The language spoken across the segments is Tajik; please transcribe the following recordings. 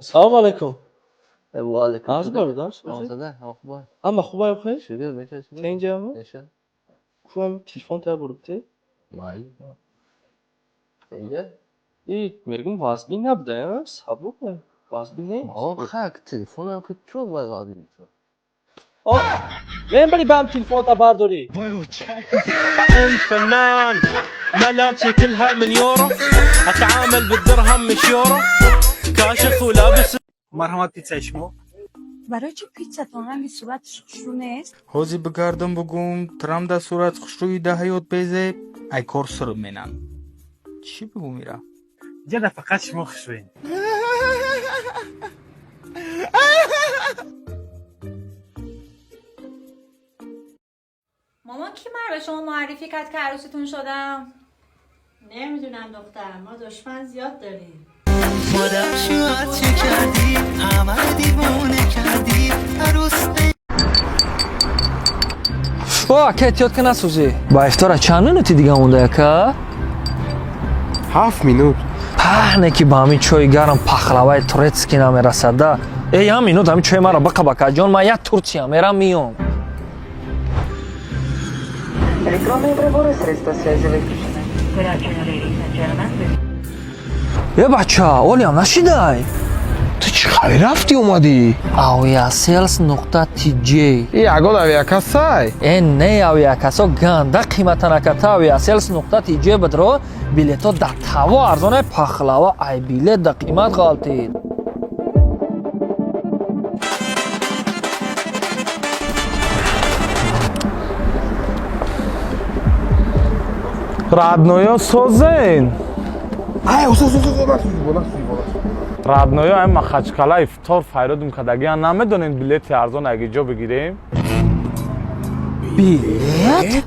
Салому алайкум. Ва алайкум. Аз бародар. Озода, хуб. Ама хубай хуб? Шукр, мешавад. Тенҷама? Мешавад. Кувам телефон та бурдти. Майли. Тенҷа? И мегум вазбин набуда, сабук вазбин нест. О, хак, телефонам ки чо бояд вазбин шуд? О, мебари бам телефон та бардорӣ. انت فنان، ملابسي كلها من يورو، اتعامل بالدرهم مش يورو، كاشخ ولابس. Марҳамат, питсаи шумо. Барои чӣ питсатон ранги сураташ хушрӯ нест? Ҳозир бигардам, бугум трам да сурат хушрӯи да ҳаёт безеб ай кор сирб менан. Чӣ бигум ира? Ҷада фақат шумо хушрӯед. مامان، کی من به شما معرفی کرد که عروستون شدم؟ نمیدونم دختر، ما دشمن زیاد داریم. مادر شوهر چه کردی؟ همه دیوونه کردی عروس. О, ака, эҳтиёт ка насӯзӣ. Ба ифтора чанд минути дига монда, ака? 7 минут. Паҳне ки ба ҳамин чойи гарм пахлаваи турецкий намерасада. Э, як минут ҳамин чои маро биқаб, акаҷон, ман як Турсия мерам, миём. Электронные приборы, средства связи выключены. Э, бача, олиам нашидай. Ту чӣ хари рафтӣ омадӣ? Aviasales нуқта tj. И ягон авиакассай? Э, не, авиакассо ганда қиматан, аката. Aviasales нуқта tj бидро, билето да таво арзоне, пахлава ай билет да қимат ғалтид. Родноё, созен? Родноё, ай Махачкала ифтор файродум кардагиан, намедонем билети арзон аги ҷо бигирем? Билет?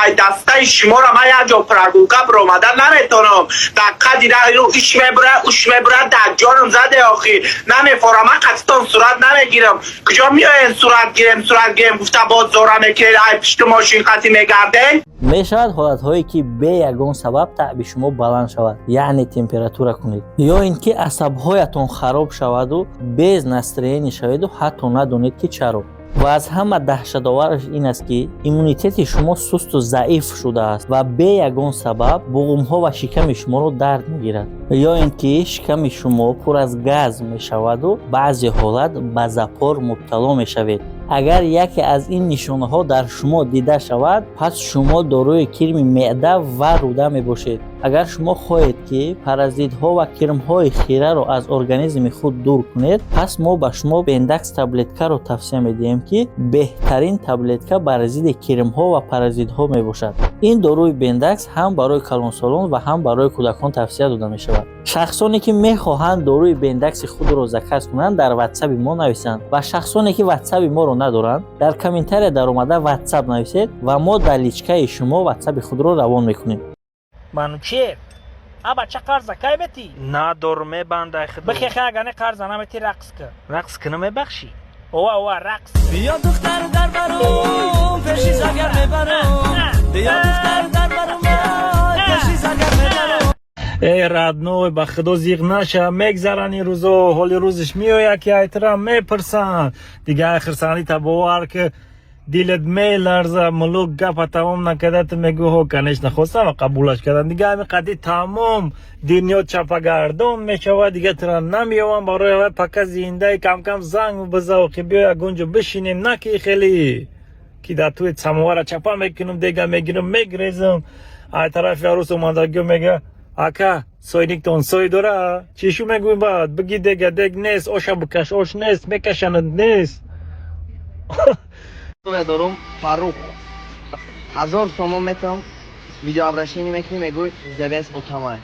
Ай дастаи шуморо ман як ҷо прогулка биромада наметонам. Дар қади раҳ иш мебура, уш мебура, дар ҷоном заде. Охир намефорам, ман қатитон сурат намегирам. Куҷо меоен, сурат гирем, сурат гирем гуфта, боз зора мекунед, ай пишту мошин қати мегарден. Мешавад ҳолатҳое, ки бе ягон сабаб таъби шумо баланд шавад, яъне температура кунед, ё ин ки асабҳоятон хароб шаваду без настроение шаведу ҳатто надонед, ки чаро. Ва аз ҳама даҳшатовараш ин аст, ки иммунитети шумо сусту заиф шудааст ва бе ягон сабаб буғумҳо ва шиками шуморо дард мегирад, ё ин ки шиками шумо пур аз газ мешаваду баъзе ҳолат ба запор мубтало мешавед. Агар яке аз ин нишонаҳо дар шумо дида шавад, пас шумо дорои кирми меъда ва рӯда мебошед. Агар шумо хоҳед, ки паразитҳо ва кирмҳои хираро аз организми худ дур кунед, пас мо ба шумо Бендакс таблеткаро тавсия медиҳем, ки беҳтарин таблетка бар зидди кирмҳо ва паразитҳо мебошад. Ин доруи Бендакс ҳам барои калонсолон ва ҳам барои кӯдакон тавсия дода мешавад. Шахсоне, ки мехоҳанд доруи Бендакси худро заказ кунанд, дар ватсаби мо нависанд ва шахсоне, ки ватсаби моро надоранд, дар комментария даромада ватсап нависед ва мо дар личкаи шумо ватсаби худро равон мекунем. Манучер, а бача, қарза кай метӣ? Надор, мебандай худо. Бихехе, агар не қарза наметӣ, рақс кӣ. Рақс кунам, мебахшӣ? Ова, ова, рақс. Биё, духтар, дар барум пеши заргар мебарум. Биё, духтар, дар барум пеши заргар мебарум. Эй, родной, ба худо, зиғ наша, мегзаранд ин рӯзо. Ҳоли рӯзиш меояд, ки айтра мепурсанд. Дига ай хирсандита бовар ки, дилат меларза. Мулук гапа тамом накарда, ту мегӯ: «Ҳо, конечно, хостам», қабулаш кардан. Дига ҳами қадди тамом дунё чапагардон мешавад, дига тура намеёвам. Барои вай пока зиндаи, камкам занг бизав, ки биё ягон ҷо бишинем, на ки хеле ки дар туи самовара чапа мекунам, дега мегирам, мегрезам. Ай тарафи арӯс омадагиё мега: «Ака, сойниктон сой дора?» Чӣ шу мегӯем? Баъд биги: «Дега дег нест, оша бикаш, ош нест, мекашанад нест». Дорум, Фаррух, 1000 сомон метам, видеообращение мекунӣ, мегӯй: «The best отамай».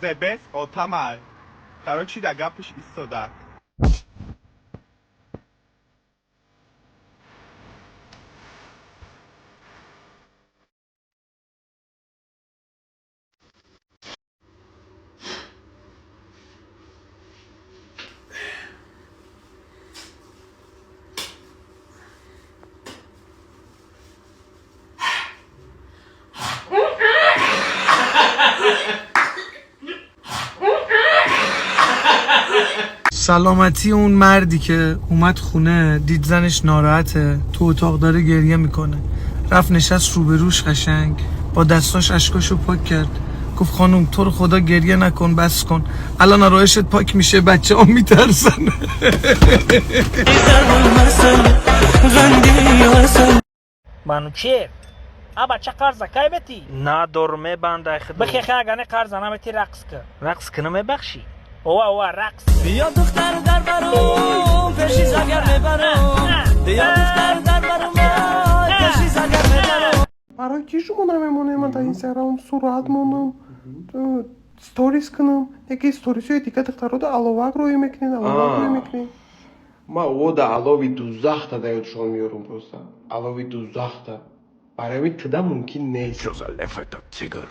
The best отамай. Короче, да гапаш истода. سلامتی اون مردی که اومد خونه دید زنش ناراحته، تو اتاق داره گریه میکنه، رفت نشست روبروش قشنگ با دستاش اشکاشو پاک کرد، گفت خانم تو رو خدا گریه نکن، بس کن، الان آرایشت پاک میشه، بچه ها میترسن. Манучер, а бача қарза кай метӣ? Надор, мебандай худо. Бихехе, агар не қарза наметӣ, рақс кӣ. Рақс кунам, мебахшӣ? Ова, ова, рақс. Биё духтар, дар барум пеши загар мебарум, биё духтар, дар барум пеши загар мебарум. Барои ки шумо намемонем, ман дар инстаграмам сурат монам, сторис кунам, яке сторисҳои дига духтарода аловак рӯй мекунед, аловак рӯй мекунед. Ма ода алови дузахта да ёдшон меёрам, просто алови дузахта барои ҳамин туда мумкин нест. Что за лев этот тигр?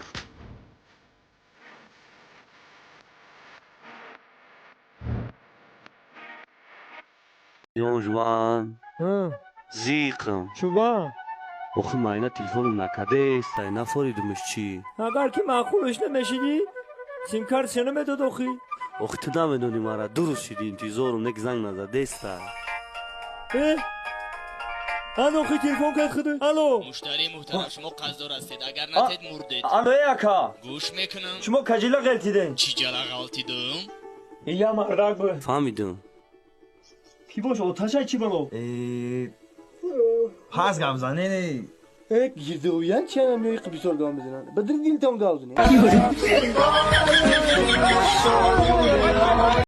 Ёжван зиқм Чуба? Охи, майна телефоном накардест, нафоридумш чӣ? Агар ки маъқулш намешидӣ, симкарт ча намедод охи? Охи, ту намедонӣ мара, дуруст шиди, интизорум, нек занг назадеста. Э, ан охи телефон кард худ, алло. Муштарии муҳтарам, шумо қарздор ҳастед, агар натед, мурдед. Алло, эй ака. Гӯш мекунам. Шумо каҷила ғелтиден? Чӣ ҷала ғалтидум? Я мардак бу. Фаҳмидум. Ки бош, оташай, чӣ бало? Пас гап занене. Э, гирдоян чианам ё иқи бисёр гап мезананд, бадри дилтон гап занед.